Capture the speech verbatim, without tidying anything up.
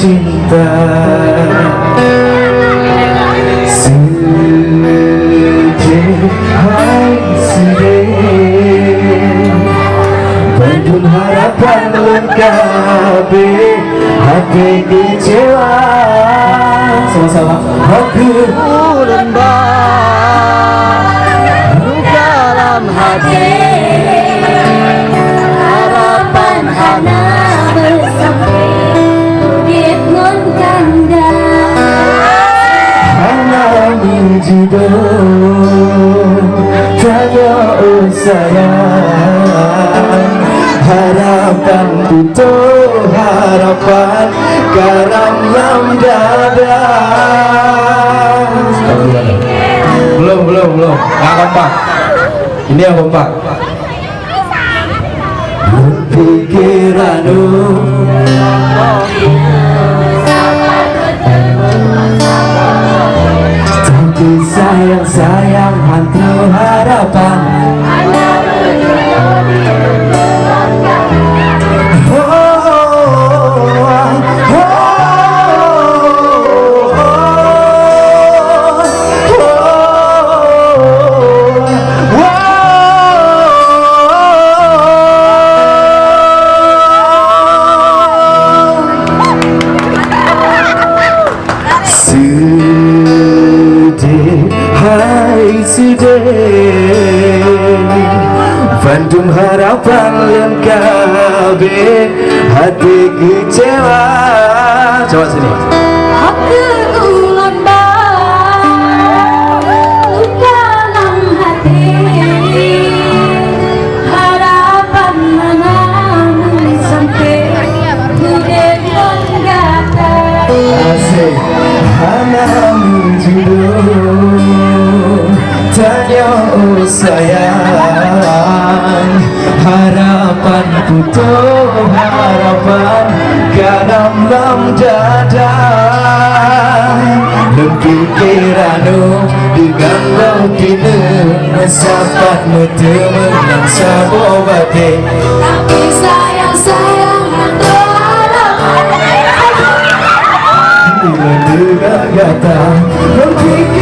cinta. Seudeh hai seudeh, bandum harapan lôn ka abéh, até keucewa. Sama-sama. Hati ulôn ba, luka lam até, harapan hana meusampoe, udép ngon kanda. Hana meujudoe, tanyoe, oh sayang, harapan putôh, harapan karam lam dada. Belum, belum, belum. Nggak kompak. Ini yang kompak. Pikiran, oh. Tapi sayang, sayang, hantu harapan. Oh, oh, oh, oh, oh. Seudeh hai seudeh, bandum harapan lôn ka abéh, até keucewa. Coba sini. Hati ulôn ba, luka lam até, harapan hana meusampoe, udép ngon gata. Asyik. Hana meujudoe, tanyoe, oh sayang, harapan putôh, harapan karam lam dada. Lôn pikiran, oh, deungon goh pineung, meusapat meuteumé ngon saboh batée. Tapi sayang, sayang, hana deungon gata. Lôn pikiran,